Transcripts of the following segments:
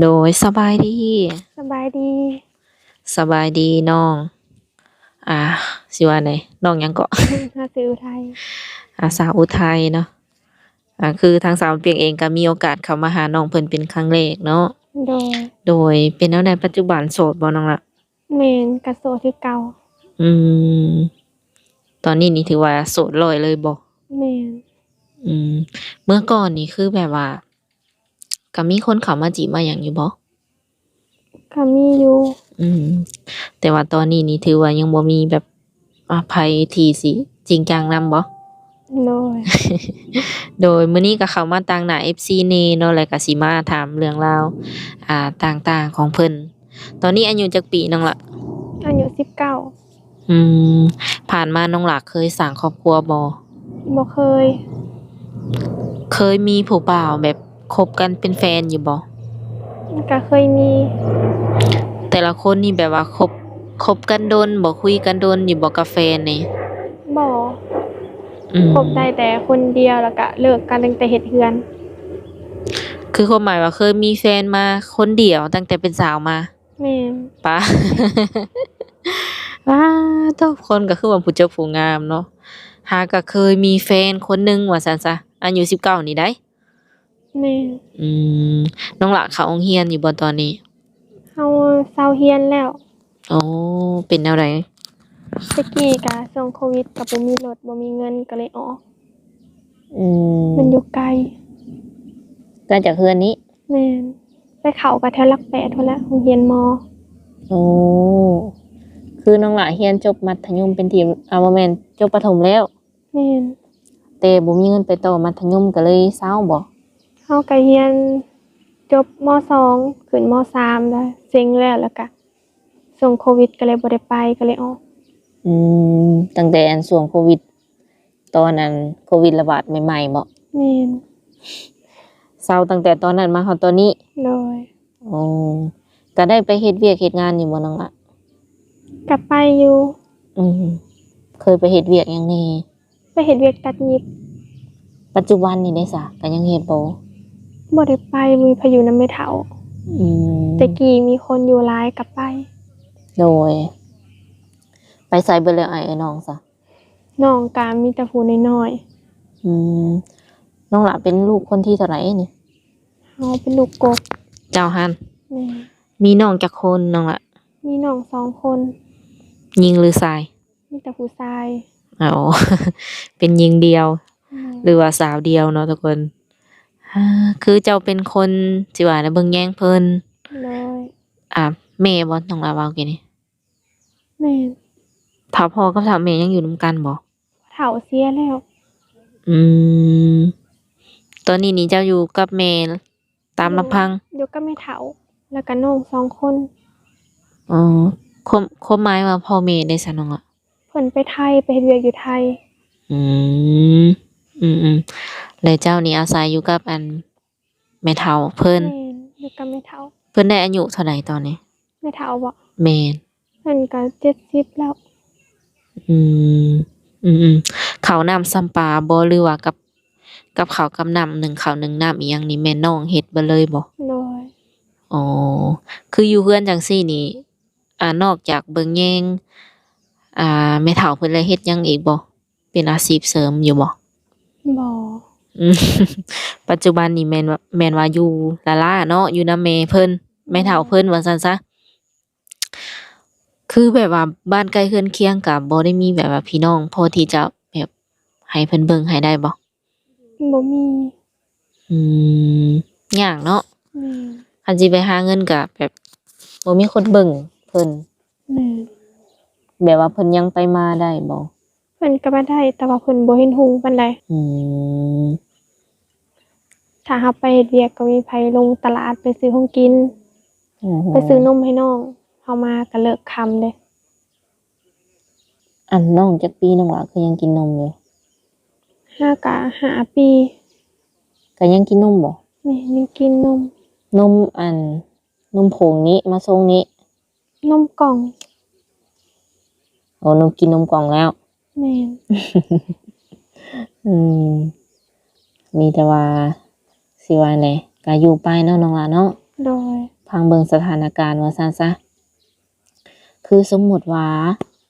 ໂດຍ ສະບາຍດີ. ສະບາຍດີ. ສະບາຍດີນ້ອງ ອ່າ ຊິວ່າໃດ ນ້ອງຫຍັງເກາະ? ເຮົາຊື່ອຸໄທ. ອ່າ ສາວອຸໄທເນາະ. ອ່າ ຄືທາງສາວປຽງເອງກໍມີໂອກາດເຂົ້າມາຫານ້ອງເພິ່ນເປັນຄັ້ງແລກເນາະ. ໂດຍ. ໂດຍ ເປັນແນວໃດ ປັດຈຸບັນໂສດບໍ່ນ້ອງລະ? ແມ່ນ ກໍໂສດຄືເກົ່າ. ອືມ ຕອນນີ້ນີ້ຖືວ່າໂສດຮ້ອຍເລີຍບໍ່? ແມ່ນ. ອືມ ເມື່ອກ່ອນນີ້ຄືແບບວ່າ ກໍມີຄົນເຂົ້າມາຈີບມາຫຍັງຢູ່ບໍ່? ກໍມີຢູ່. ອືມ ແຕ່ວ່າຕອນນີ້ນີ້ຖືວ່າຍັງບໍ່ມີແບບ ອ່າ ໃຜທີ່ຊິຈິງຈັງນຳບໍ່? ໂດຍ. ໂດຍ ມື້ນີ້ກໍເຂົ້າມາຕາງໜ້າເອັຟຊີແດ່ເນາະ ແລ້ວກໍຊິມາຖາມເລື່ອງລາວ ອ່າ ຕ່າງໆຂອງເພິ່ນ. ຕອນນີ້ອາຍຸຈັກປີນ້ອງລະ? ອາຍຸສິບເກົ້າ. ອືມ ຜ່ານມານ້ອງຫຼ້າເຄີຍສ້າງຄອບຄົວບໍ່? ບໍ່ເຄີຍ. ເຄີຍມີຜູ້ບ່າວແບບຄົບກັນເປັນແຟນຢູ່ບໍ່? ກໍເຄີຍມີ. ແຕ່ລະຄົນນີ້ແບບວ່າຄົບ ຄົບກັນດົນບໍ່? ຄຸຍກັນດົນຢູ່ບໍ່ກັບແຟນນີ້? ບໍ່. ອືມ ຄົບໄດ້ແຕ່ຄົນດຽວ ແລ້ວກະເລີກກັນຕັ້ງແຕ່ເຮັດເຮືອນ. ຄືຄວາມໝາຍວ່າເຄີຍມີແຟນມາຄົນດຽວຕັ້ງແຕ່ເປັນສາວມາ? ແມ່ນ. ປາ ປາໂທ້ ຄົນກໍຄືວ່າຜູ້ຈົບຜູ້ງາມເນາະ. ຫາກໍເຄີຍມີແຟນຄົນໜຶ່ງວ່າຊັ້ນຊະ ອາຍຸສິບເກົ້ານີ້ໃດ໋. ແມ່ນ. ອືມ ນ້ອງຫຼ້າເຂົ້າໂຮງຮຽນຢູ່ບໍ່ຕອນນີ້? ເຮົາເຊົາຮຽນແລ້ວ. ໂອ້ ເປັນແນວໃດ? ແຕ່ກີ້ກະຊ່ວງໂຄວິດ ກະບໍ່ມີລົດ ບໍ່ມີເງິນ ກະເລີຍອອກ. ອືມ ມັນຢູ່ໄກ. ໄກຈາກເຮືອນນີ້? ແມ່ນ. ໄປເຂົ້າກະແຖວຫຼັກແປດພຸ້ນແຫຼະ ໂຮງຮຽນມໍ. ໂອ້ ຄືນ້ອງຫຼ້າຮຽນຈົບມັດທະຍົມເປັນທີ່ ອ່າ ບໍ່ແມ່ນ ຈົບປະຖົມແລ້ວ? ແມ່ນ. ແຕ່ບໍ່ມີເງິນໄປຕໍ່ມັດທະຍົມ ກໍເລີຍເຊົາບໍ? ເຮົາກໍຮຽນຈົບ ມໍສອງ ຂຶ້ນ ມໍສາມ ແລ້ວ ເສັງແລ້ວ ແລ້ວກະຊ່ວງໂຄວິດກໍເລີຍບໍ່ໄດ້ໄປ ກໍເລີຍອອກ. ອືມ ຕັ້ງແຕ່ອັນຊ່ວງໂຄວິດ ຕອນອັນໂຄວິດລະບາດໃໝ່ໆບໍ? ແມ່ນ. ເຊົາຕັ້ງແຕ່ຕອນນັ້ນມາຮອດຕອນນີ້? ໂດຍ. ໂອ້ ກໍໄດ້ໄປເຮັດວຽກເຮັດງານຢູ່ບໍ່ນ້ອງລະ? ກໍໄປຢູ່. ອືມ ເຄີຍໄປເຮັດວຽກຫຍັງແດ່? ໄປເຮັດວຽກຕັດຫຍິບ. ປັດຈຸບັນນີ້ເດ້ສະ ກໍຍັງເຮັດບໍ່? ບໍ່ໄດ້ໄປ ມີພາຍຸນຳແມ່ເຖົ້າ. ອືມ ແຕ່ກີ້ມີຄົນຢູ່ຫຼາຍກໍໄປ. ໂດຍ. ໄປໃສເບິດແລ້ວອ້າຍເອີຍ ນ້ອງສະ? ນ້ອງກໍມີແຕ່ຜູ້ນ້ອຍໆ. ອືມ ນ້ອງຫຼ້າເປັນລູກຄົນທີເທົ່າໃດນີ້? ເຮົາເປັນລູກກົກ. ເຈົ້າຫັ້ນ? ແມ່ນ. ມີນ້ອງຈັກຄົນນ້ອງລະ? ມີນ້ອງສອງຄົນ. ຍິງຫຼືຊາຍ? ມີແຕ່ຜູ້ຊາຍ. ອໍ ເປັນຍິງດຽວ ແມ່ນ ຫຼືວ່າສາວດຽວເນາະທຸກຄົນ. ຄືເຈົ້າເປັນຄົນ ຊິວ່າແນວ ເບິ່ງແຍງເພິ່ນ. ໂດຍ. ອ່າ ແມ່ບໍ່ ນ້ອງລະເວົ້າກີ້ນີ້? ແມ່ນ. ຖ້າພໍ່ກັບຖ້າແມ່ຍັງຢູ່ນຳກັນບໍ່? ເຖົ້າເສຍແລ້ວ. ອືມ ຕອນນີ້ນີ້ເຈົ້າຢູ່ກັບແມ່ຕາມລຳພັງ? ແມ່ນ ຢູ່ກັບແມ່ເຖົ້າ ແລ້ວກະນ້ອງສອງຄົນ. ອໍ ຄວາມ ຄວາມໝາຍວ່າພໍ່ແມ່ໄດ້ສະນ້ອງລະ? ເພິ່ນໄປໄທ ໄປເຮັດວຽກຢູ່ໄທ. ອືມ ອືມໆ ແລ້ວເຈົ້ານີ້ອາໄສຢູ່ກັບອັນ ແມ່ເຖົ້າເພິ່ນ? ແມ່ນ ຢູ່ກັບແມ່ເຖົ້າ. ເພິ່ນໄດ້ອາຍຸເທົ່າໃດຕອນນີ້? ແມ່ເຖົ້າບໍ? ແມ່ນ. ເພິ່ນກໍເຈັດສິບແລ້ວ. ອືມ ອືມໆ ເຂົ້ານ້ຳຊຳປາບໍ່ ຫຼືວ່າກັບ ກັບເຂົ້າກັບນ້ຳ ໜຶ້ງເຂົ້າໜຶ້ງນ້ຳອີ່ຫຍັງນີ້ ແມ່ນນ້ອງເຮັດເບິດເລີຍບໍ່? ໂດຍ. ອໍ ຄືຢູ່ເຮືອນຈັ່ງຊີ້ນີ້ ອ່າ ນອກຈາກເບິ່ງແຍງ ອ່າ ແມ່ເຖົ້າເພິ່ນແລ້ວ ເຮັດຫຍັງອີກບໍ່? ເປັນອາຊີບເສີມຢູ່ບໍ່? ບໍ່. ອືມ ປັດຈຸບັນນີ້ແມ່ນວ່າ ແມ່ນວ່າຢູ່ລ້າໆເນາະ ຢູ່ນຳແມ່ເພິ່ນ ແມ່ເຖົ້າເພິ່ນ ແມ່ນ ວ່າຊັ້ນຊະ. ຄືແບບວ່າບ້ານໃກ້ເຮືອນຄຽງກໍບໍ່ໄດ້ມີແບບວ່າພີ່ນ້ອງພໍທີ່ຈະແບບໃຫ້ເພິ່ນເບິ່ງໃຫ້ໄດ້ບໍ່? ບໍ່ມີ. ອືມ ຍາກເນາະ. ແມ່ນ. ຄັນຊິໄປຫາເງິນກະແບບບໍ່ມີຄົນເບິ່ງເພິ່ນ. ແມ່ນ. ແບບວ່າເພິ່ນຍັງໄປມາໄດ້ບໍ່? ເພິ່ນກໍມາໄດ້ ແຕ່ວ່າເພິ່ນບໍ່ເຫັນຮຸ່ງປານໃດ. ອືມ. ຖ້າເຮົາໄປເຮັດວຽກກໍມີໃຜລົງຕະຫຼາດໄປຊື້ຂອງກິນ. ໂອ້ໂຫ. ໄປຊື້ນົມໃຫ້ນ້ອງ. ເຮົາມາກໍເລີກຄ່ຳເດ້. ອັນນ້ອງຈັກປີນ້ອງຫຼ້າ ຄືຍັງກິນນົມຢູ່? ຫ້າກະຫ້າປີ. ກະຍັງກິນນົມບໍ່? ແມ່ນ ຍັງກິນນົມ. ນົມອັນ ນົມຜົງນີ້ ມາຊົງນີ້? ນົມກ່ອງ. ໂອ້ ນົມ ກິນນົມກ່ອງແລ້ວ. ແມ່ນ. ອືມ ມີແຕ່ວ່າ ຊິວ່າແນວໃດ ກະຢູ່ໄປເນາະ ນ້ອງຫຼ້າເນາະ. ໂດຍ ຟັງເບິ່ງສະຖານະການວ່າຊັ້ນຊະ. ຄືສົມມຸດວ່າ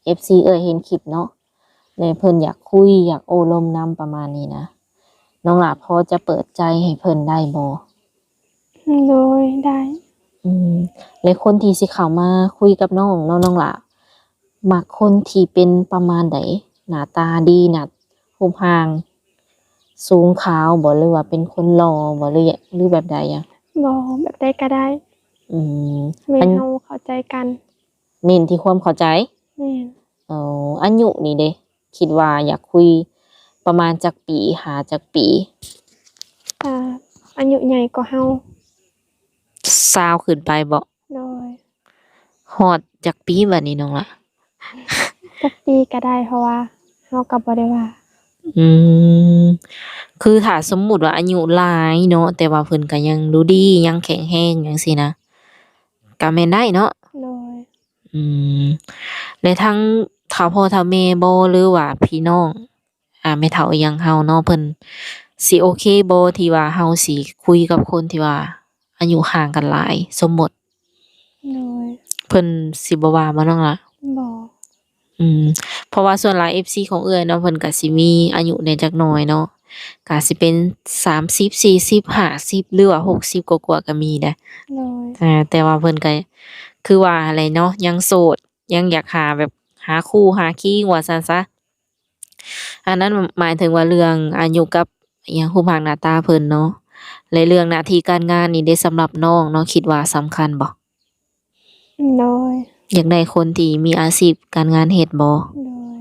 ເອັຟຊີເອື້ອຍເຫັນຄລິບເນາະ ແລະເພິ່ນຢາກຄຸຍ ຢາກໂອ້ລົມນຳປະມານນີ້ນະ ນ້ອງຫຼ້າພໍຈະເປີດໃຈໃຫ້ເພິ່ນໄດ້ບໍ່? ໂດຍ ໄດ້. ອືມ ແລະຄົນທີ່ຊິເຂົ້າມາຄຸຍກັບນ້ອງເນາະ ນ້ອງຫຼ້າມັກຄົນທີ່ເປັນປະມານໃດ? ໜ້າຕາດີ ໜ້າ ຮູບຮ່າງສູງຂາວບໍ່ ຫຼືວ່າເປັນຄົນຫຼໍ່ບໍ່ ຫຼື ຫຼືແບບໃດອະ? ບໍ່ ແບບໃດກໍໄດ້. ອືມ ແມ່ນ ອັນ ເຮົາເຂົ້າໃຈກັນ. ເນັ້ນທີ່ຄວາມເຂົ້າໃຈ? ແມ່ນ. ເອີ ອາຍຸນີ້ເດ ຄິດວ່າຢາກຄຸຍປະມານຈັກປີ ຫາຈັກປີ? ອາ ອາຍຸໃຫຍ່ກວ່າເຮົາ ຊາວຂຶ້ນໄປບໍ? ໂດຍ. ຮອດຈັກປີບັດນີ້ນ້ອງລະ? ຈັກປີກໍໄດ້ ເພາະວ່າເຮົາກໍບໍ່ໄດ້ວ່າ. ອືມ ຄືຖ້າສົມມຸດວ່າອາຍຸຫຼາຍເນາະ ແຕ່ວ່າເພິ່ນກໍຍັງດູດີ ຍັງແຂງແຮງຈັ່ງຊີ້ນະ ກໍແມ່ນໄດ້ເນາະ? ໂດຍ. ອືມ ແລະທາງທ້າວພໍ່ທ້າວແມ່ບໍ ຫຼືວ່າພີ່ນ້ອງ ອາ ແມ່ເຖົ້າອີ່ຫຍັງເຮົາເນາະ ເພິ່ນຊິໂອເຄບໍ່ ທີ່ວ່າເຮົາຊິຄຸຍກັບຄົນທີ່ວ່າອາຍຸຫ່າງກັນຫຼາຍ ສົມມຸດ? ໂດຍ. ເພິ່ນຊິບໍ່ວ່າບໍ່ນ້ອງລະ? ບໍ່. ອືມ ເພາະວ່າສ່ວນຫຼາຍເອັຟຊີຂອງເອື້ອຍເນາະ ເພິ່ນກະຊິມີອາຍຸແດ່ຈັກໜ້ອຍເນາະ ກະຊິເປັນສາມສິບ ສີ່ສິບ ຫ້າສິບ ຫຼືວ່າຫົກສິບກວ່າໆກໍມີເດ້. ໂດຍ. ແຕ່ ແຕ່ວ່າເພິ່ນກະຄືວ່າຫັ້ນແຫຼະເນາະ ຍັງໂສດ ຍັງຢາກຫາແບບ ຫາຄູ່ຫາຄີງວ່າຊັ້ນຊະ. ອັນນັ້ນໝາຍເຖິງວ່າເລື່ອງອາຍຸກັບອີ່ຫຍັງ ຮູບຮ່າງໜ້າຕາເພິ່ນເນາະ ແລະເລື່ອງໜ້າທີ່ການງານນີ້ເດ ສຳລັບນ້ອງເນາະ ຄິດວ່າສຳຄັນບໍ່? ໂດຍ. ຢາກໄດ້ຄົນທີ່ມີອາຊີບການງານເຮັດບໍ່? ໂດຍ.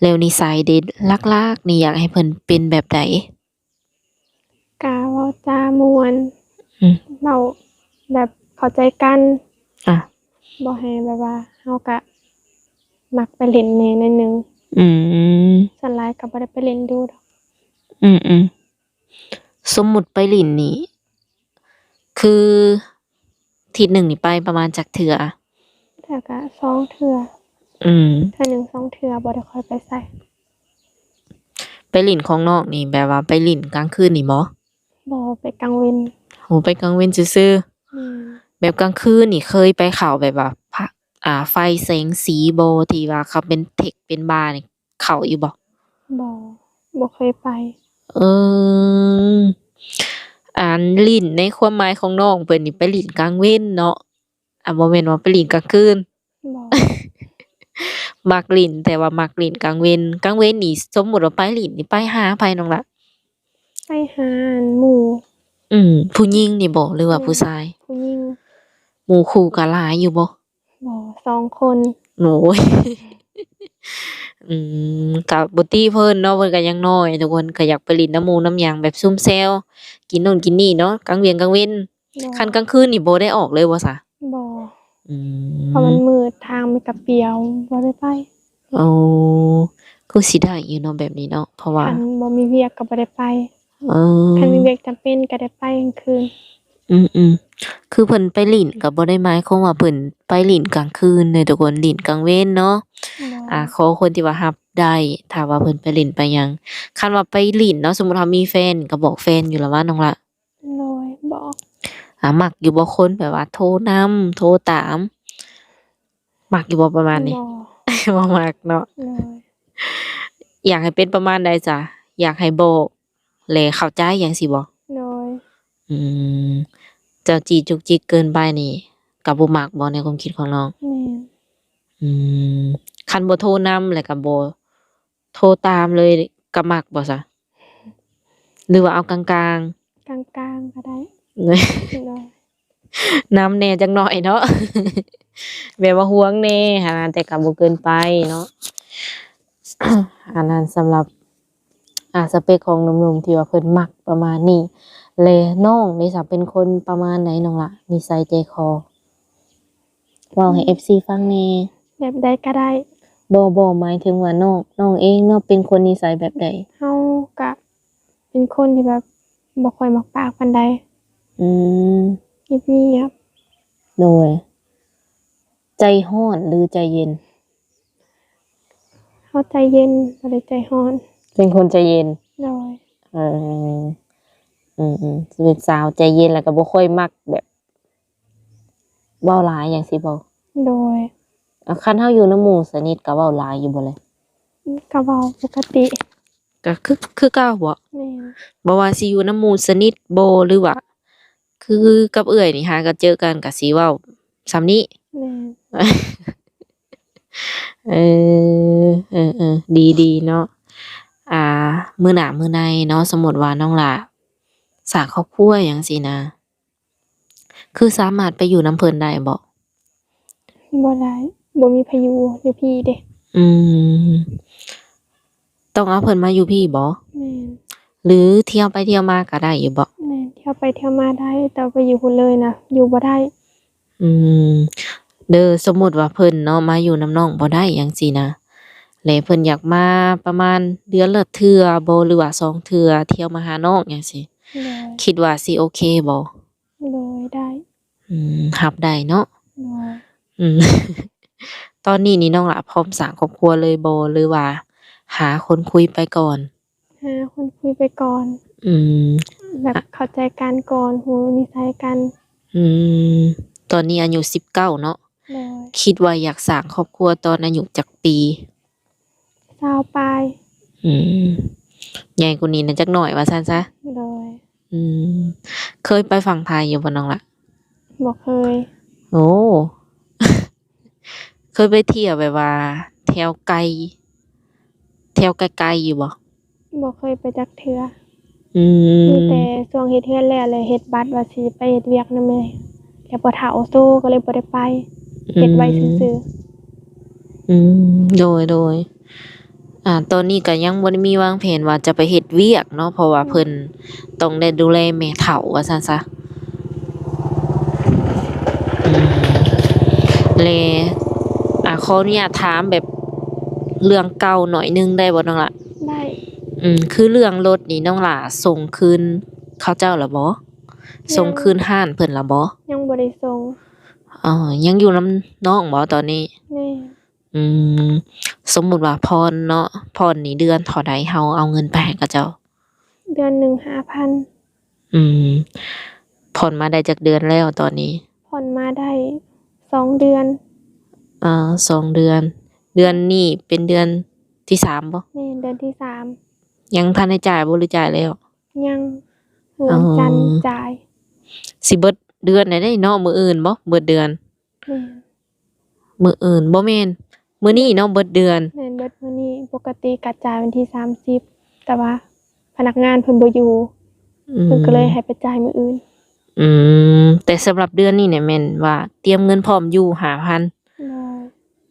ແລ້ວນິໄສເດ ຫຼັກໆນີ້ຢາກໃຫ້ເພິ່ນເປັນແບບໃດ? ກະເວົ້າຈາມ່ວນ ອືມ ເວົ້າແບບເຂົ້າໃຈກັນ ອາ ບໍ່ໃຫ້ແບບວ່າ ເຮົາກະມັກໄປຫຼິ້ນແດ່ໜ້ອຍໜຶ່ງ. ອືມ ສ່ວນຫຼາຍກະບໍ່ໄດ້ໄປຫຼິ້ນດູດອກ. ອືມໆ ສົມມຸດໄປຫຼິ້ນນີ້ ຄື ທິດໜຶ່ງນີ້ໄປປະມານຈັກເທື່ອ? ເທື່ອກະສອງເທື່ອ. ອືມ ເທື່ອໜຶ່ງສອງເທື່ອ ບໍ່ໄດ້ຄ່ອຍໄປໃສ. ໄປຫຼິ້ນຂອງນ້ອງນີ້ ແບບວ່າໄປຫຼິ້ນກາງຄືນນີ້ບໍ່? ບໍ່ ໄປກາງເວັນ. ໂອ້ ໄປກາງເວັນຊື່ໆ. ອືມ ແບບກາງຄືນນີ້ເຄີຍໄປເຂົ້າແບບວ່າ ອາ ໄຟແສງສີບໍ່ ທີ່ວ່າເຂົາເປັນເທັກເປັນບານີ້? ເຂົ້າຢູ່ບໍ່? ບໍ່ ບໍ່ເຄີຍໄປ. ເອີ ອັນ ຫຼິ້ນໃນຄວາມໝາຍຂອງນ້ອງເພິ່ນນີ້ ໄປຫຼິ້ນກາງເວັນເນາະ ອາ ບໍ່ແມ່ນວ່າໄປຫຼິ້ນກາງຄືນ. ບໍ່ ມັກຫຼິ້ນ ແຕ່ວ່າມັກຫຼິ້ນກາງເວັນ. ກາງເວັນນີ້ ສົມມຸດວ່າໄປຫຼິ້ນນີ້ ໄປຫາໃຜນ້ອງລະ? ໄປຫາໝູ່. ອືມ ຜູ້ຍິງນີ້ບໍ່ ຫຼືວ່າຜູ້ຊາຍ? ຜູ້ຍິງ. ໝູ່ຄູ່ກໍຫຼາຍຢູ່ບໍ່? ບໍ່ ສອງຄົນ. ໂອ້ຍ ອືມ ກະບໍ່ຕິເພິ່ນເນາະ ເພິ່ນກະຍັງນ້ອຍ ທຸກຄົນກະຢາກໄປຫຼິ້ນນຳໝູ່ນຳຫຍັງ ແບບຊຸມແຊວ ກິນໂນ່ນກິນນີ້ເນາະ ກາງວຽງກາງເວັນ. ໂດຍ. ຄັນກາງຄືນນີ້ບໍ່ໄດ້ອອກເລີຍບໍ່ສະ? ບໍ່. ອືມ ເພາະມັນມືດ ທາງມັນກະປ່ຽວ ບໍ່ໄດ້ໄປ. ໂອ້ ຄືຊິໄດ້ຢູ່ເນາະແບບນີ້ເນາະ ເພາະວ່າ ຄັນບໍ່ມີວຽກກະບໍ່ໄດ້ໄປ. ເອີ ຄັນມີວຽກຈຳເປັນກະໄດ້ໄປກາງຄືນ. ອືມໆ ຄືເພິ່ນໄປຫຼິ້ນກໍບໍ່ໄດ້ໝາຍຄວາມວ່າເພິ່ນໄປຫຼິ້ນກາງຄືນເດີທຸກຄົນ ຫຼິ້ນກາງເວັນເນາະ. ໂດຍ. ອາ ຂໍຄົນທີ່ວ່າຮັບໄດ້ ຖ້າວ່າເພິ່ນໄປຫຼິ້ນໄປຫຍັງ ຄັນວ່າໄປຫຼິ້ນເນາະ ສົມມຸດເຮົາມີແຟນ ກໍບອກແຟນຢູ່ລະວ່ານ້ອງລະ? ໂດຍ ບອກ. ອາ ມັກຢູ່ບໍ່ຄົນແບບວ່າໂທນຳ ໂທຕາມ ມັກຢູ່ບໍ່ປະມານນີ້? ບໍ່ ບໍ່ມັກເນາະ. ໂດຍ. ຢາກໃຫ້ເປັນປະມານໃດສະ? ຢາກໃຫ້ບອກ ແລະເຂົ້າໃຈຫຍັງຊີ້ບໍ່? ໂດຍ. ອືມ ເຈົ້າຈີ້ຈຸກຈິກເກີນໄປນີ້ກໍບໍ່ມັກບໍ່ ໃນຄວາມຄິດຂອງນ້ອງ? ແມ່ນ. ອືມ ຄັນບໍ່ໂທນຳ ແລ້ວກໍບໍ່ໂທຕາມເລີຍ ກໍມັກບໍ່ສະ ຫຼືວ່າເອົາກາງໆ? ກາງໆກໍໄດ້. ໂດຍ. ນຳແດ່ຈັກໜ້ອຍເນາະ ແບບວ່າຫ່ວງແດ່ຫັ້ນນະ ແຕ່ກໍບໍ່ເກີນໄປເນາະ. ອັນນັ້ນສຳລັບ ອາ ສະເປັກຂອງໜຸ່ມໆ ທີ່ວ່າເພິ່ນມັກປະມານນີ້. ແລະນ້ອງນີ້ສະ ເປັນຄົນປະມານໃດນ້ອງລະ ນິໄສໃຈຄໍ? ເວົ້າໃຫ້ ອືມ ເອັຟຊີຟັງແດ່. ແບບໃດກໍໄດ້. ບໍ່ ບໍ່ ໝາຍເຖິງວ່ານ້ອງ ນ້ອງເອງເນາະ ເປັນຄົນນິໄສແບບໃດ? ເຮົາກະເປັນຄົນທີ່ແບບບໍ່ຄ່ອຍມັກປາກປານໃດ. ອືມ ງຽບໆ. ໂດຍ. ໃຈຮ້ອນ ຫຼື ໃຈເຢັນ? ເຮົາໃຈເຢັນ ບໍ່ໄດ້ໃຈຮ້ອນ. ເປັນຄົນໃຈເຢັນ. ໂດຍ. ເອີ ອືມໆ ເປັນສາວໃຈເຢັນ ແລ້ວກໍບໍ່ຄ່ອຍມັກແບບ ເວົ້າຫຼາຍຫຍັງຊີ້ບໍ່? ໂດຍ. ອາ ຄັນເຮົາຢູ່ນຳໝູ່ສະໜິດກໍເວົ້າຫຼາຍຢູ່ບໍ່ລະ? ກໍເວົ້າປົກກະຕິ. ກໍຄື ຄືເກົ່າບໍ? ແມ່ນ. ບໍ່ວ່າຊິຢູ່ນຳໝູ່ສະໜິດບໍ ຫຼືວ່າ ຄືກັບເອື້ອຍນີ້ ຫາກັນເຈີກັນກໍຊິເວົ້າສ່ຳນີ້? ແມ່ນ. ເອີ ເອີ ເອີ ດີ ດີເນາະ. ອ່າ ມື້ໜ້າມື້ໃນເນາະ ສົມມຸດວ່ານ້ອງຫຼ້າສ້າງຄອບຄົວຫຍັງຊີ້ນະ ຄືສາມາດໄປຢູ່ນຳເພິ່ນໄດ້ບໍ່? ບໍ່ໄດ້ ບໍ່ມີໃຜຢູ່ ຢູ່ພີ້ເດ້. ອືມ ຕ້ອງເອົາເພິ່ນມາຢູ່ພີ້ບໍ? ແມ່ນ. ຫຼືທ່ຽວໄປທ່ຽວມາກໍໄດ້ຢູ່ບໍ? ແມ່ນ ທ່ຽວໄປທ່ຽວມາໄດ້ ແຕ່ວ່າໄປຢູ່ພຸ້ນເລີຍນະ ຢູ່ບໍ່ໄດ້. ອືມ ເດີ ສົມມຸດວ່າເພິ່ນເນາະ ມາຢູ່ນຳນ້ອງບໍ່ໄດ້ຫຍັງຊີ້ນະ ແລະເພິ່ນຢາກມາປະມານເດືອນລະເທື່ອບໍ ຫຼືວ່າສອງເທື່ອ ທ່ຽວມາຫານ້ອງຫຍັງຊີ້ ໂດຍ ຄິດວ່າຊິໂອເຄບໍ? ໂດຍ ໄດ້. ອືມ ຮັບໄດ້ເນາະ. ໂດຍ. ອືມ ຕອນນີ້ນີ້ນ້ອງຫຼ້າພ້ອມສ້າງຄອບຄົວເລີຍບໍ່ ຫຼືວ່າຫາຄົນຄຸຍໄປກ່ອນ? ຫາຄົນຄຸຍໄປກ່ອນ. ອືມ ແບບເຂົ້າໃຈກັນກ່ອນ ຮູ້ນິໄສກັນ. ອືມ ຕອນນີ້ອາຍຸສິບເກົ້າເນາະ. ໂດຍ. ຄິດວ່າຢາກສ້າງຄອບຄົວຕອນອາຍຸຈັກປີ? ຊາວປາຍ. ອືມ ໃຫຍ່ກວ່ານີ້ນະຈັກໜ້ອຍວ່າຊັ້ນຊະ. ໂດຍ. ອືມ ເຄີຍໄປຝັ່ງໄທຢູ່ບໍ່ນ້ອງລະ? ບໍ່ເຄີຍ. ໂອ້ ເຄີຍໄປທ່ຽວແບບວ່າແຖວໄກ ແຖວໄກໆຢູ່ບໍ່? ບໍ່ເຄີຍໄປຈັກເທື່ອ. ອືມ ມີແຕ່ຊ່ວງເຮັດເຮືອນແລ້ວ ແລ້ວເຮັດບັດວ່າຊິໄປເຮັດວຽກນຳແມ່ ແລ້ວພໍ່ເຖົ້າໂຊກໍເລີຍບໍ່ໄດ້ໄປ ເຮັດໄວ້ຊື່ໆ. ອືມ ໂດຍ ໂດຍ. ອ່າ ຕອນນີ້ກໍຍັງບໍ່ໄດ້ມີວາງແຜນວ່າຈະໄປເຮັດວຽກເນາະ ເພາະວ່າເພິ່ນຕ້ອງໄດ້ດູແລແມ່ເຖົ້າວ່າຊັ້ນຊະ. ອືມ ແລະ ອ່າ ຂໍອະນຸຍາດຖາມແບບເລື່ອງເກົ່າໜ້ອຍໜຶ່ງໄດ້ບໍ່ນ້ອງລະ? ໄດ້. ອືມ ຄືເລື່ອງລົດນີ້ນ້ອງຫຼ້າສົ່ງຄືນເຂົາເຈົ້າລະບໍ່? ສົ່ງຄືນຮ້ານເພິ່ນລະບໍ່? ຍັງບໍ່ໄດ້ສົ່ງ. ອໍ ຍັງຢູ່ນຳນ້ອງບໍ່ຕອນນີ້? ແມ່ນ. ອືມ ສົມມຸດວ່າຜ່ອນເນາະ ຜ່ອນນີ້ເດືອນເທົ່າໃດ ເຮົາເອົາເງິນໄປໃຫ້ເຂົາເຈົ້າ? ເດືອນໜຶ່ງຫ້າພັນ. ອືມ ຜ່ອນມາໄດ້ຈັກເດືອນແລ້ວຕອນນີ້? ຜ່ອນມາໄດ້ສອງເດືອນ. ອ່າ ສອງເດືອນ. ເດືອນນີ້ເປັນເດືອນທີສາມບໍ່? ແມ່ນ ເດືອນທີສາມ. ຍັງທັນໄດ້ຈ່າຍບໍ່ ຫຼືຈ່າຍແລ້ວ? ຍັງ. ມື້ວັນຈັນຈ່າຍ. ຊິເບິດເດືອນແລ້ວເດ້ເນາະ ມື້ອື່ນບໍ່ ເບິດເດືອນ? ແມ່ນ. ມື້ອື່ນ ບໍ່ແມ່ນ ມື້ນີ້ເນາະ ເບິດເດືອນ. ແມ່ນ ເບິດມື້ນີ້. ປົກກະຕິກະຈ່າຍວັນທີສາມສິບ ແຕ່ວ່າພະນັກງານເພິ່ນບໍ່ຢູ່ ອືມ ເພິ່ນກໍເລີຍໃຫ້ໄປຈ່າຍມື້ອື່ນ. ອືມ ແຕ່ສຳລັບເດືອນນີ້ນີ້ແມ່ນວ່າຕຽມເງິນພ້ອມຢູ່ຫ້າພັນ. ໂດຍ.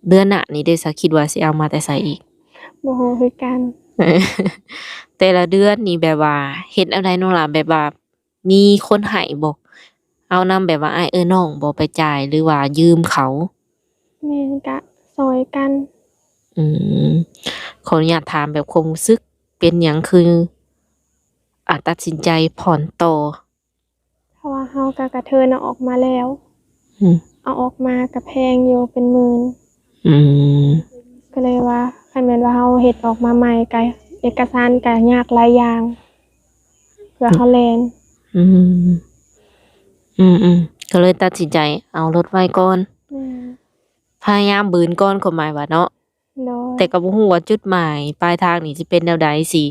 ເດືອນໜ້ານີ້ເດ ສາ ຄິດວ່າຊິເອົາມາແຕ່ໃສອີກ? ບໍ່ຮູ້ຄືກັນ. ແຕ່ລະເດືອນນີ້ແບບວ່າເຮັດແນວໃດນ້ອງຫຼ້າ ແບບວ່າ ມີຄົນໃຫ້ບໍ່? ເອົານຳແບບວ່າອ້າຍເອື້ອຍນ້ອງບໍ່ໄປຈ່າຍ ຫຼືວ່າຢືມເຂົາ? ແມ່ນ ກະຊ່ອຍກັນ. ອືມ ຂໍອະນຸຍາດຖາມແບບຄວາມຮູ້ສຶກ ເປັນຫຍັງຄື ອາ ຕັດສິນໃຈຜ່ອນຕໍ່? ເພາະວ່າເຮົາກະກະເທີນເອົາອອກມາແລ້ວ. ອືມ ເອົາອອກມາກະແພງຢູ່ ເປັນໝື່ນ. ອືມ ກໍເລີຍວ່າ ຄັນແມ່ນວ່າເຮົາເຮັດອອກມາໃໝ່ ກະເອກະສານກະຍາກຫຼາຍຢ່າງ ເພື່ອເຮົາແລ່ນ. ອືມ ອືມໆ ກໍເລີຍຕັດສິນໃຈເອົາລົດໄວ້ກ່ອນ. ແມ່ນ. ພະຍາຍາມບືນກ່ອນ ຄວາມໝາຍວ່າເນາະ. ໂດຍ. ແຕ່ກໍບໍ່ຮູ້ວ່າຈຸດໝາຍປາຍທາງນີ້ຊິເປັນແນວໃດ ຊິ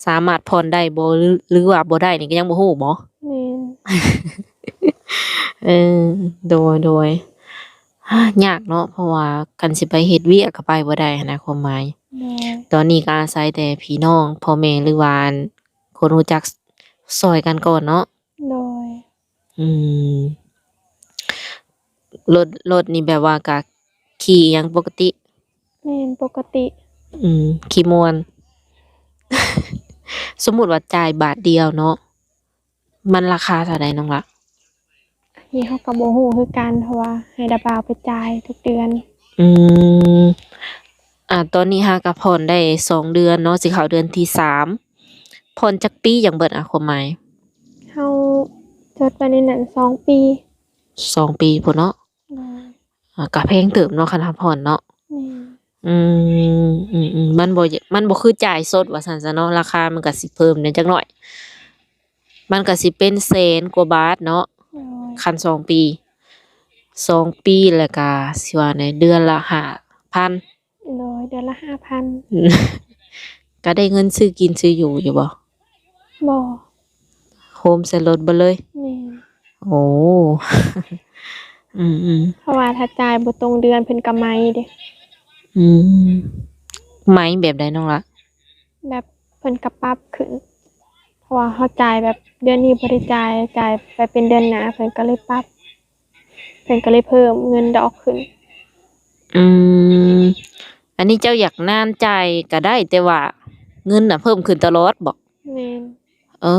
ສາມາດຜ່ອນໄດ້ບໍ່ ຫຼື ຫຼືວ່າບໍ່ໄດ້ນີ້ກໍຍັງບໍ່ຮູ້ບໍ? ແມ່ນ. ເອີ ໂດຍ ໂດຍ. ຍາກເນາະ ເພາະວ່າຄັນຊິໄປເຮັດວຽກກໍໄປບໍ່ໄດ້ຫັ້ນນະ ຄວາມໝາຍ. ໂດຍ. ຕອນນີ້ກໍອາໄສແຕ່ພີ່ນ້ອງ ພໍ່ແມ່ ຫຼືວ່າ ອັນ ຄົນຮູ້ຈັກຊ່ອຍກັນກ່ອນເນາະ. ໂດຍ. ອືມ ລົດ ລົດນີ້ແບບວ່າກະຂີ່ຫຍັງປົກກະຕິ? ແມ່ນ ປົກກະຕິ. ອືມ ຂີ່ມ່ວນ. ສົມມຸດວ່າຈ່າຍບາດດຽວເນາະ ມັນລາຄາເທົ່າໃດນ້ອງລະ? ອັນນີ້ເຮົາກໍບໍ່ຮູ້ຄືກັນ ເພາະວ່າໃຫ້ດາບ່າວໄປຈ່າຍທຸກເດືອນ. ອືມ ອ່າ ຕອນນີ້ຫາກະຜ່ອນໄດ້ສອງເດືອນເນາະ ຊິເຂົ້າເດືອນທີສາມ. ຜ່ອນຈັກປີຈັ່ງເບິດ ອາ ຄວາມໝາຍ? ເຮົາຈົດໄວ້ໃນນັ້ນສອງປີ. ສອງປີພຸ້ນເນາະ. ໂດຍ. ອາ ກະແພງເຕີບເນາະ ຄັນເຮົາຜ່ອນເນາະ. ແມ່ນ. ອືມ ອືມໆ ມັນບໍ່ ມັນບໍ່ຄືຈ່າຍສົດວ່າຊັ້ນຊະເນາະ ລາຄາມັນກະຊິເພີ່ມແດ່ຈັກໜ້ອຍ. ມັນກະຊິເປັນແສນກວ່າບາດເນາະ. ໂດຍ. ຄັນສອງປີ ສອງປີ ແລ້ວກະຊິວ່າແນວ ເດືອນລະຫ້າພັນ. ໂດຍ ເດືອນລະຫ້າພັນ. ກະໄດ້ເງິນຊື້ກິນຊື້ຢູ່ຢູ່ບໍ່? ບໍ່. ໂຮມໃສ່ລົດເບິດເລີຍ? ແມ່ນ. ໂອ້ ອືມໆ ເພາະວ່າຖ້າຈ່າຍບໍ່ຕົງເດືອນເພິ່ນກະໄໝເດ້. ອືມ ໄໝແບບໃດນ້ອງລະ? ແບບເພິ່ນກະປັບຂຶ້ນ ເພາະວ່າເຮົາຈ່າຍແບບເດືອນນີ້ບໍ່ໄດ້ຈ່າຍ ຈ່າຍໄປເປັນເດືອນໜ້າ ເພິ່ນກະເລີຍປັບ ເພິ່ນກະເລີຍເພີ່ມເງິນດອກຂຶ້ນ. ອືມ ອັນນີ້ເຈົ້າຢາກນານຈ່າຍກະໄດ້ ແຕ່ວ່າເງິນນະເພີ່ມຂຶ້ນຕະຫຼອດບໍ? ແມ່ນ. ເອີ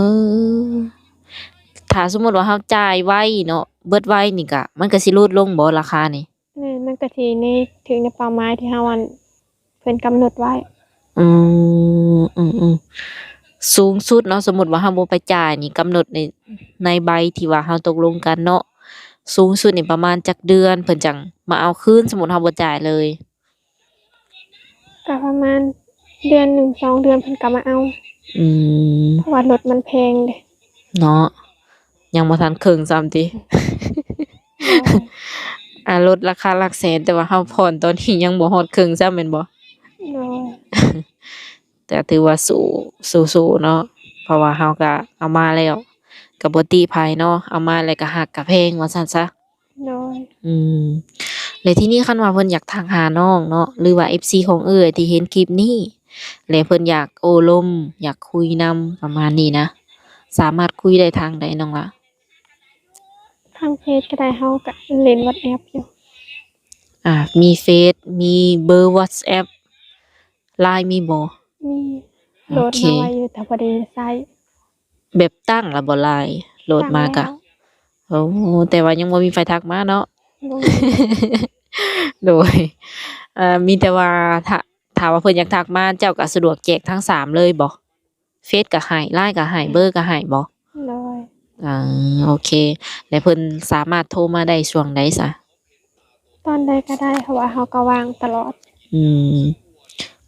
ຖ້າສົມມຸດວ່າເຮົາຈ່າຍໄວເນາະ ເບິດໄວນີ້ກະ ມັນກະຊິຫຼຸດລົງບໍລາຄານີ້? ແມ່ນ ມັນກະຊິໃນ ຖືກໃນເປົ້າໝາຍທີ່ເຮົາ ອັນ ເພິ່ນກຳນົດໄວ້. ອືມ ອືມໆ ສູງສຸດເນາະ ສົມມຸດວ່າເຮົາບໍ່ໄປຈ່າຍນີ້ ກຳນົດໃນ ໃນໃບທີ່ວ່າເຮົາຕົກລົງກັນເນາະ ສູງສຸດນີ້ປະມານຈັກເດືອນເພິ່ນຈັ່ງມາເອົາຄືນ ສົມມຸດເຮົາບໍ່ຈ່າຍເລີຍ? ກະປະມານເດືອນໜຶ່ງສອງເດືອນເພິ່ນກະມາເອົາ. ອືມ ເພາະວ່າລົດມັນແພງເດ້. ເນາະ ຍັງບໍ່ທັນເຄິ່ງຊ້ຳຕິ? ໂດຍ. ອ່າ ລົດລາຄາຫຼັກແສນ ແຕ່ວ່າເຮົາຜ່ອນຕອນນີ້ຍັງບໍ່ຮອດເຄິ່ງຊ້ຳແມ່ນບໍ່? ໂດຍ. ແຕ່ຖືວ່າສູ້ ສູ້ໆ ເນາະ ເພາະວ່າເຮົາກະເອົາມາແລ້ວ ກະບໍ່ຕິໃຜເນາະ ເອົາມາແລ້ວກະຮັກກະແພງວ່າຊັ້ນຊະ. ໂດຍ. ອືມ ແລະ ທີນີ້ຄັນວ່າເພິ່ນຢາກທັກຫານ້ອງເນາະ ຫຼືວ່າເອັຟຊີຂອງເອື້ອຍທີ່ເຫັນຄລິບນີ້ ແລະ ເພິ່ນຢາກໂອ້ລົມ ຢາກຄຸຍນຳ ປະມານນີ້ນະ ສາມາດຄຸຍໄດ້ທາງໃດນ້ອງລະ? ທາງເຟສກະໄດ້ ເຮົາກະຫຼິ້ນວັອດແອັບຢູ່. ອ່າ ມີເຟສ ມີເບີວັອດແອັບ ລາຍມີບໍ່? ມີ. ໂອເຄ ໂຫຼດມາໄວ້ຢູ່ ແຕ່ບໍ່ໄດ້ໃຊ້. ແບບຕັ້ງລະບໍ່ລາຍ ໂຫຼດມາກະ? ຕັ້ງແລ້ວ. ໂອ້ ແຕ່ວ່າຍັງບໍ່ມີໃຜທັກມາເນາະ? ບໍ່ມີ. ໂດຍ ເອີ ມີແຕ່ວ່າ ຖ້າ ຖ້າວ່າເພິ່ນຢາກທັກມາ ເຈົ້າກະສະດວກແຈກທັງສາມເລີຍບໍ່? ເຟສກະໃຫ້ ລາຍກະໃຫ້ ເບີກະໃຫ້ບໍ່? ໂດຍ. ອ່າ ໂອເຄ ແລະ ເພິ່ນສາມາດໂທມາໄດ້ຊ່ວງໃດຊະ? ຕອນໃດກະໄດ້ ເພາະວ່າເຮົາກະວ່າງຕະຫຼອດ. ອືມ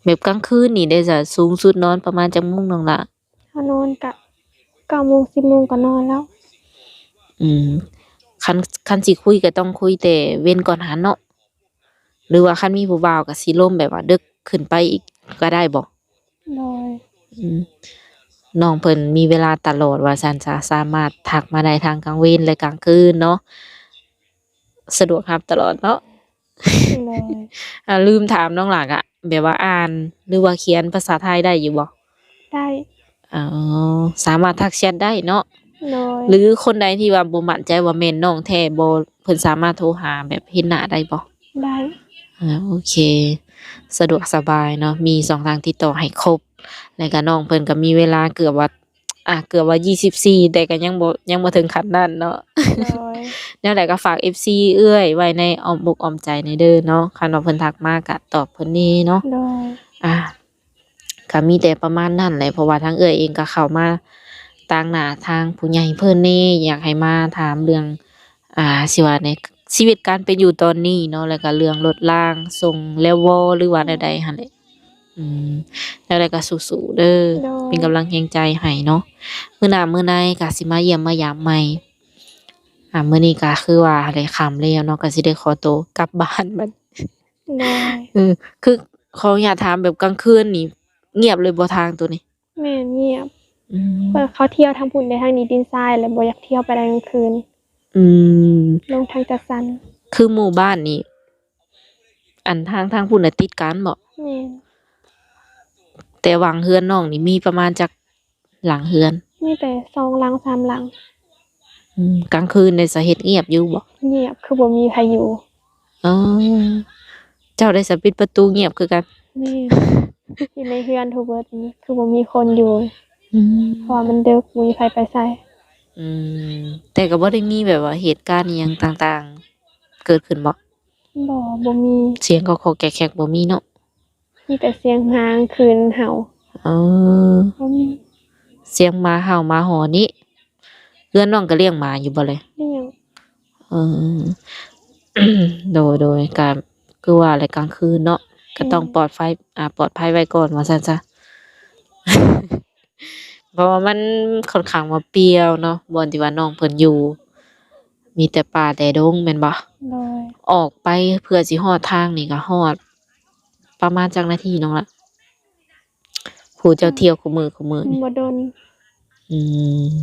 ແບບກາງຄືນນີ້ເດຊະ ສູງສຸດນອນປະມານຈັກໂມງນ້ອງລະ? ເຮົານອນກະເກົ້າໂມງ ສິບໂມງກະນອນແລ້ວ. ອືມ ຄັນ ຄັນຊິຄຸຍກະຕ້ອງຄຸຍແຕ່ເວັນກ່ອນຫັ້ນເນາະ ຫຼືວ່າຄັນມີຜູ້ບ່າວກະຊິລົມແບບວ່າເດິກຂຶ້ນໄປອີກກະໄດ້ບໍ່? ໂດຍ. ອືມ ນ້ອງເພິ່ນມີເວລາຕະຫຼອດວ່າຊັ້ນຊະ ສາມາດທັກມາໄດ້ທັງກາງເວັນ ແລະ ກາງຄືນເນາະ ສະດວກຮັບຕະຫຼອດເນາະ. ໂດຍ. ອ່າ ລືມຖາມນ້ອງຫຼ້າກະ ແບບວ່າອ່ານ ຫຼືວ່າຂຽນພາສາໄທໄດ້ຢູ່ບໍ່? ໄດ້. ອໍ ສາມາດທັກແຊັດໄດ້ເນາະ. ໂດຍ. ຫຼືຄົນໃດທີ່ວ່າບໍ່ໝັ້ນໃຈວ່າແມ່ນນ້ອງແທ້ບໍ່ ເພິ່ນສາມາດໂທຫາແບບເຫັນໜ້າໄດ້ບໍ່? ໄດ້. ອ່າ ໂອເຄ ສະດວກສະບາຍເນາະ ມີຊ່ອງທາງຕິດຕໍ່ໃຫ້ຄົບ ແລ້ວກະນ້ອງເພິ່ນກະມີເວລາເກືອບວ່າ ອ່າ ເກືອບວ່າຊາວສີ່ ແຕ່ກະຍັງບໍ່ ຍັງບໍ່ເຖິງຂັ້ນນັ້ນເນາະ. ໂດຍ. ແນວໃດກະຝາກເອັຟຊີເອື້ອຍໄວ້ໃນອ້ອມອົກອ້ອມໃຈແດ່ເດີເນາະ ຄັນວ່າເພິ່ນທັກມາກະຕອບເພິ່ນແດ່ເນາະ. ໂດຍ. ອ່າ ກະມີແຕ່ປະມານນັ້ນແຫຼະ ເພາະວ່າທາງເອື້ອຍເອງກະເຂົ້າມາຕາງໜ້າທາງຜູ້ໃຫຍ່ເພິ່ນແດ່ ຢາກໃຫ້ມາຖາມເລື່ອງ ອ່າ ຊິວ່າໃນຊີວິດການເປັນຢູ່ຕອນນີ້ເນາະ ແລ້ວກະເລື່ອງລົດລາງສົ່ງແລ້ວບໍ່ ຫຼືວ່າແນວໃດຫັ້ນແຫຼະ. ອືມ ແນວໃດກະສູ້ໆເດີ. ໂດຍ. ເປັນກຳລັງແຮງໃຈໃຫ້ເນາະ ມື້ໜ້າມື້ໃນກະຊິມາຢ້ຽມມາຢາມໃໝ່. ອ່າ ມື້ນີ້ກະຄືວ່າໄດ້ຄ່ຳແລ້ວເນາະ ກະຊິໄດ້ຂໍໂຕກັບບ້ານບັດ. ໂດຍ. ເອີ ຄື ຂໍອະນຸຍາດຖາມ ແບບກາງຄືນນີ້ງຽບເລີຍບໍ່ທາງໂຕນີ້? ແມ່ນ ງຽບ. ອືມ ເພາະເຂົາທ່ຽວທາງພຸ້ນແດ່ ທາງນີ້ດິນຊາຍ ແລ້ວບໍ່ຢາກທ່ຽວໄປໄດ້ກາງຄືນ. ອືມ ລົງທາງຈັດສັນ. ຄືໝູ່ບ້ານນີ້ ອັນທາງ ທາງພຸ້ນນະຕິດກັນບໍ? ແມ່ນ. ແຕ່ຫວ່າງເຮືອນນ້ອງນີ້ມີປະມານຈັກຫຼັງເຮືອນ? ມີແຕ່ສອງຫຼັງສາມຫຼັງ. ອືມ ກາງຄືນເດຊະ ເຮັດງຽບຢູ່ບໍ? ງຽບ ຄືບໍ່ມີໃຜຢູ່. ອໍ ເຈົ້າໄດ້ສະ ປິດປະຕູງຽບຄືກັນ? ແມ່ນ ຢູ່ໃນເຮືອນໂທເບິດນີ້ ຄືບໍ່ມີຄົນຢູ່. ອືມ ເພາະວ່າມັນດຶກ ບໍ່ມີໃຜໄປໃສ. ອືມ ແຕ່ກະບໍ່ໄດ້ມີແບບວ່າເຫດການອີ່ຫຍັງຕ່າງໆເກີດຂຶ້ນບໍ? ບໍ່ ບໍ່ມີ. ສຽງກອກໆແກກໆບໍ່ມີເນາະ? ມີແຕ່ສຽງໝາກາງຄືນເຫົ່າ. ອໍ ບໍ່ມີ. ສຽງໝາເຫົ່າໝາຫໍ່ນີ້ ເຮືອນນ້ອງກະລ້ຽງໝາຢູ່ບໍ່ແລະ? ລ້ຽງ. ເອີ ໂດຍໆ ກະຄືວ່າແຫຼະ ກາງຄືນເນາະ ກະຕ້ອງ ແມ່ນ ປອດໄຟ ອ່າ ປອດໄພໄວ້ກ່ອນວ່າຊັ້ນຊະ. ເພາະວ່າມັນຂ້ອນຂ້າງວ່າປ່ຽວເນາະ ບ່ອນທີ່ວ່ານ້ອງເພິ່ນຢູ່. ມີແຕ່ປ່າແຕ່ດົງແມ່ນບໍ່? ໂດຍ ອອກໄປເພື່ອຊິຮອດທາງນີ້ກໍຮອດປະມານຈັກນາທີນ້ອງລະ? ຜູ້ເຈົ້າທ່ຽວຄູ່ມື້ຄູ່ມື້ນີ້ ບໍ່ດົນ. ອືມ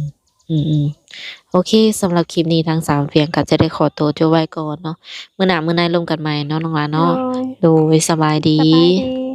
ອືມໆ ໂອເຄ ສຳລັບຄລິບນີ້ທາງສາວແພງກໍຈະໄດ້ຂໍໂຕຈົບໄວ້ກ່ອນເນາະ. ມື້ໜ້າມື້ໃນລົມກັນໃໝ່ເນາະນ້ອງຫຼ້າເນາະ. ໂດຍ ໂດຍ ສະບາຍດີ ສະບາຍດີ.